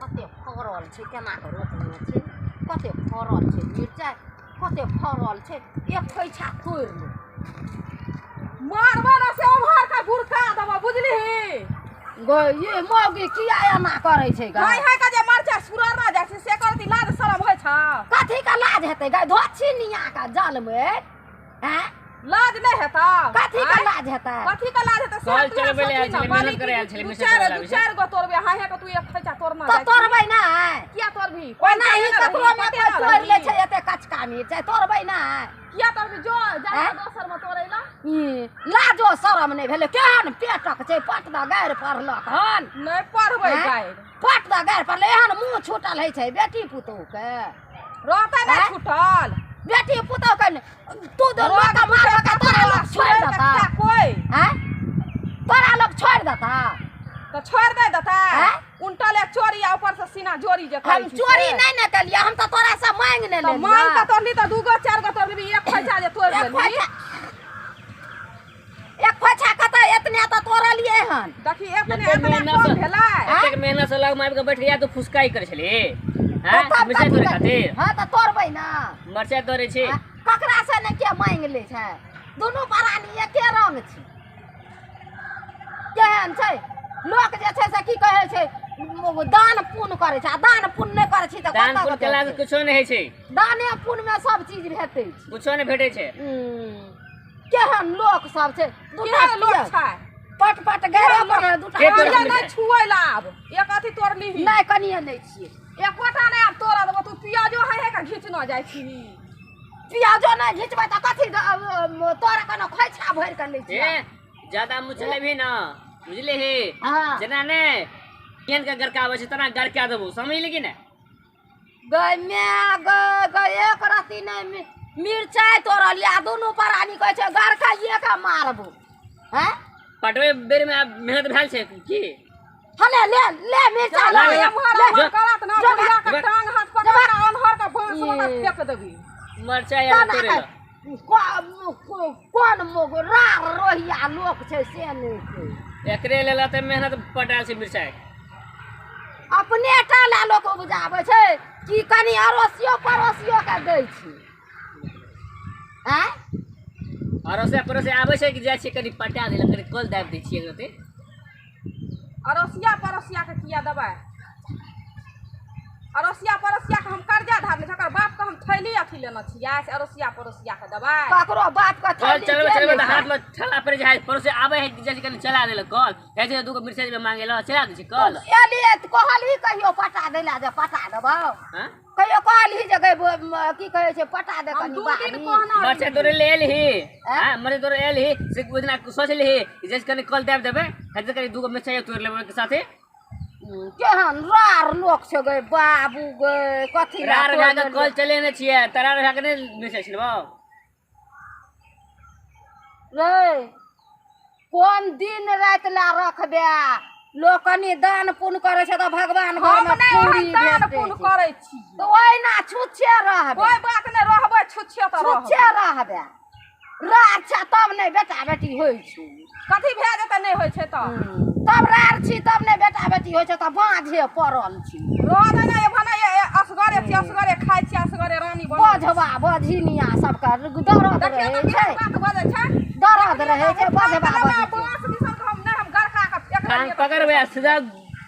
कते फड़ल छै, केना कऽ रोपने छै, कते फड़ल छै मिरचाइ, कते फड़ल छै। एक खोइछा तोड़ि ले। मारबो ने से ओम्हर के गुड़का देबो, बुझलिही? गै ये मौगी किया एना करै छै गै? हाय हाय के जे मरचाइ सुररना जाइ छै से करती लाज शरम होइ छौ? कथी के लाज हेतै गै? धोछी निया के जलमे हैं, लाज नहि हेतौ? कथी के लाज हेतै? कथी के लाज हेतै? कल चलबै ले आयल छलै, मेहनत करे आयल छलै, दू मिरचाइ चारि तोड़ै दू आबै छै। चारि गो तोड़बे, हाय हाय के तू एक खोइचा तोड़ना तऽ जाइ छी। तोड़बै नहि? किया तोड़बही? ओनाही ककरो मे कोइ तोड़ि लै छै एते कचका मिरचाइ, तोड़बै नहि? किया तोड़बही? जो जा आँय? दोसर मे तोड़ै ला। ई लाजो शरम नहि भेलै, केहन पेटक छै, पट दऽ गारि पढ़लक हन। नहि पढ़बै आँय? गारि। पट दऽ गारि पढ़लै, एहन मुँह छूटल होइ छै बेटी पुतोहु के? रहतै नहि आँय? छूटल बेटी पुतोहु के तू लोक के मारबऽ के तोरा लोक छोड़ि देता? कोइ आँय, तोरा लोक छोड़ि देता? तऽ छोड़ि नहि देतै? आँय? उनटल एक चोरी आ ऊपर से सीना जोरी जे करै हम छी चोरी से। नहि ने केलियै, हम तऽ तोरा से मांगि ने तऽ लेलियै। मांगि कऽ तोड़ली तऽ दू गो चारि गो तोड़ली, एक खोइचा जे तोड़ि एक लेली। खोइछा, एक खोइछा कतऽ? एतने तऽ तोड़लियै हन। देखी एतने एते एतने मेहनत कम से- भेलै। एतेक मेहनत से लग आबि कऽ बैठ गया तऽ फुसकाई करै छली हैं? तब मिरचाइ कथी तोड़ै करी? खातिर? हँ तऽ तोड़बै ना। मरचाइ तोड़ै छी? आ, ककरा से ने के मांगि लै छै, दुनू प्राणी एके रंग छै। केहन छै लोक जे छै से की कहै छै, दान पुण्य करै छै आ दान पुण्य नहि करै छी तऽ दान कतऽ पुण्य कतऽ केला से छै? कुछो नहि होइ छै। दाने पुण्य मे सब चीज भेटै छै। कुछो नहि भेटै छै। केहन लोक सब छै, दूटा केहन लोक पियज। छै? पट पट गैरो पर दूटा के तोड़ै कहलियै छै? नहि छुअै ला, आब एक अथी तोड़लीही। नहि, कनिए नहि छियै। एकोटा नहि आब तोड़ा देबो। तू पियाजो है है के घिचना जाइ छी। पियाजो नहि घिचबै तऽ कथी तोरा कोनो खोइछा भरि कऽ लै छियै? ए ज्यादा मुँह चलेबही ना, बुझलिही? हँ। जेना ने केहन के गरकाबै छै तेना गरका देबो, समझली कि नहि? गै my गै, गै एक रत्ती नहि मिरचाइ तोड़लियै आ दुनू प्राणी कहै छै गरकाइए के मारबो। हैं? पटबै बेर मे आब मेहनत भेल छै की? हले ले ले मिरचाइ चल ले, एम्हर ले। एम्हर करत ना, जो- बुढ़िया के जो- टांग हाथ पकड़ के अन्हर के बांस वाला ई। फेंक देबी। मरचाइ आर केना तोड़ै के लए। कोन मोग रार रोहिया लोक छै से नहि छै। एकरे लेल एते मेहनत पटायल छै मिरचाइ। अपने टा लए लोक उपजाबै छै कि कनि अड़ोसियो पड़ोसियो के दै छै? आँय? अड़ोसे पड़ोसे आबै छै कि जाइ छियै कनि पटा दै लए, कनि कल दाबि दै छियै एक रत्ती। अड़ोसिया पड़ोसिया के किया देबै? अड़ोसिया पड़ोसिया के हम कर्जा धारने छी, ओकर बाप के हम थैली अथी लेने छियै से अड़ोसिया पड़ोसिया के देबै? ककरो बाप के कल थैली चलबै के चलबै लै तऽ छै? हाथ मे ठेला पड़ि जाइ है, पड़ोसी आबै है कि जाइ छै कनि चला दै लए कल, जाइ छै दूगो मिरचाइ जे मांगे लए चला दै छै कल। एलियै तऽ कहलही कहियो पटा दै लए जे पटा देबौ? हँ? कहियो कहलही जे गै की कहै छै पटा दे हम कनि दू दिन बाड़ी? कहना मरचाइ तोड़ै लए एलही? आँय? हँ, मरचाइ तोड़ै एलही से ओहि दिना सोचलिही जे कनि कल दाबि देबै, हेतै कनि दूगो मिरचाइ तोड़ि लेबै ओहिके साथे। केहन रार लोक छै गै बाबू गै, कथी लए रार तोड़ि भए कऽ लेलियै? कल चलेने छियै तऽ रार भए कऽ नहि मिरचाइ छिलबौ? रे कोन दिन राति लए रखबे, लोक कनि दान पुण्य करै छै तऽ भगवान घर हम मे नहि पूरी ओहन दान भेटै पुण्य छै। करै छी। तऽ ओहिना छुच्छे रहबे। कोइ बात नहि, रहबै छुच्छे तऽ छुच्छे रहबै। रहबे, रार छै तब नहि बेटा बेटी होइ छै। कथी भए जेतै नहि होइ छै तऽ? तब रार छी तब नहि बेटा बेटी होइ छै तऽ बाँझे पड़ल छी। रह दे ने, भने असगरे छी, असगरे खाइ छी, असगरे रानी बनल। बझवा बझिनिया सबके दर्द देखियौ रहै तऽ छै। केहन बात बजै छै। दर्द रहै छै बझवा बझिनिया। बांस दिसन के हम नहि, हम गरका के फेंक कान देलियै। पकड़बै आ सीधा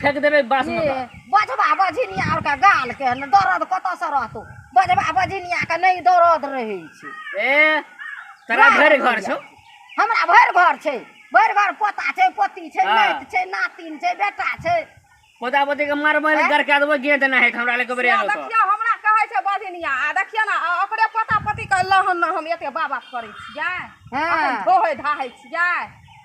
फेंक देबै बाँस मे। ये बझवा बझिनिया और के गाल के ने दर्द कतऽ से रहतौ? बझवा बझिनिया के नहि दर्द रहै छै। ए तोरा भरि घर छौ। हमरा भरि घर छै, भरि घर पोता छै, पोती छै, हँ। नाति छै, नातिन छै, बेटा छै। पोता पोती के मारबै आँय? गरका देबो, गेंद नहि हेत हमरा लए कबरे आलो तऽ। देखियौ हमरा कहै छै बझिनिया आ देखियौ ने आ ओकरे पोता पोती के लहन ने हम एते बाबा करै छियै। हँ। अखन धोहै धाहै छियै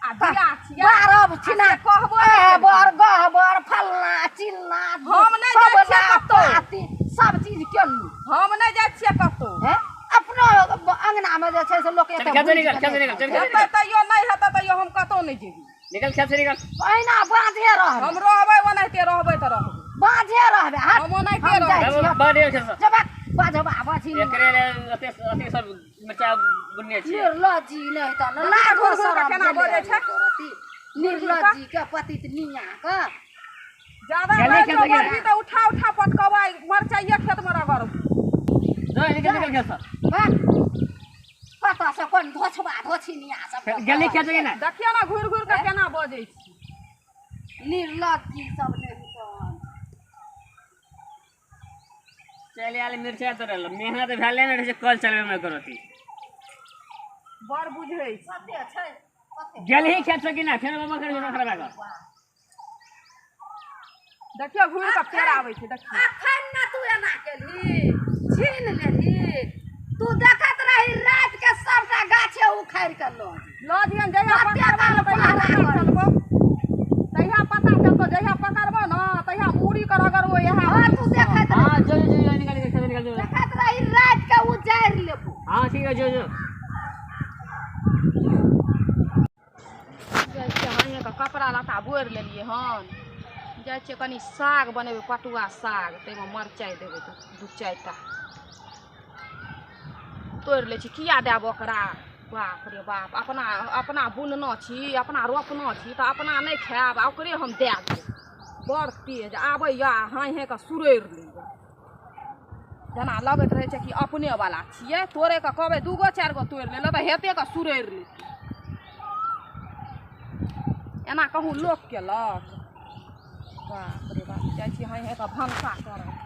आ बियाह छियै। बारब छिना आ से कहबो नहि ए केलकै। बर गहबर फल्ला चिल्ला हम नहि जाइ छियै सबला कतौ। पाती सब चीज केलहुँ। हम नहि जाइ छियै कतौ। हैं? अपनो अंगना मे जे छै से लोक चल एते खेत से भुजि निकल, कऽ खेत से नहि निकल, चल खाइ खेत। हेतै तैयो, नहि हेतै तैयो हम कतौ नहि जेबै। निकल खेत से निकल। छै। अहिना बाँझे रहबै। हम रहबै ओनाहिते, रहबै तऽ रहबै। बाँझे रहबै, हट। हम ओनाहिते हम जाइ रहबै। छियै। बाहर निकल खेत से। जबक बजबा बझिनिया। एकरे लेल अते अते सब मिरचाइ बुनने छियै। निर्लज्जी नहि तऽ ने देखी लाजो घुर घुर के शरम केना भेलै बजै छै। एको रत्ती। निर्लज्जी के पतित निया के। ज्यादा गेलै बाजो खेत से बजबी तऽ उठा उठा पटकबै, मरचाइये खेतमे रगड़बू। जो निकल निकल खेत से। भाग। कतऽ से कोन धोछबा धोछिनिया सब गेली खेत से कि नहि? देखियौ ने घुरि घुरि कऽ केना बजै छी। निर्लज की सब नहि हेतन। चलि आयल मिरचाइ तोड़ै लए, मेहनत भेले नहि रहै छै कल चलबैमे एको रत्ती। बड़ बुझै छी। कते छै कते? गेलही खेत से कि नहि? फेर बाबा करै छै खराब कऽ। देखियौ घुरि कऽ फेर आबै छै, देखियौ। अखन ने तू एना केलही, छीन लेलही। तू देखैत रही राति के सबटा गाछे उखाड़ि के लऽ जेबै। लऽ दिहन, जहिया कते पकड़बो काल ने तहिया पहरा पता करै। चलबौ, तहिया पता चलतौ। जहिया पकड़बो ने तहिया मूड़ी के रगड़बो इएह। हँ, तू देखैत रही। हाँ, जो जो जो, निकल निकल खेत से निकल जो। देखैत रही राति के उजाड़ि लेबो। हाँ ठीक है, जो जो। जाइ छियै, हाइए कपड़ा लत्ता बोरि लेलियै हन। जाइ छियै कनि साग बनेबै, पटुआ साग, ताहिमे मरचाइ देबै दू चारिटा। तोड़ि लै छी, किया देब ओकरा? बाप रे बाप, अपना अपना बुनना छी, अपना रोपना छी, तऽ अपना नहि खायब आ ओकरे हम दए देब? बड़ तेज आबैए आ हाँइ हाँइ कऽ सुरड़ि लैए, जेना लगैत रहै छै कि अपने वाला छियै। तोड़े कऽ कहबै दूगो चारि गो तोड़ि लेलक तऽ हेते कऽ सुरड़ि लेतै। एना कहूँ लोक केलक? बाप रे बाप, जाइ छी हाँइ हाँइ कऽ भनसा करब।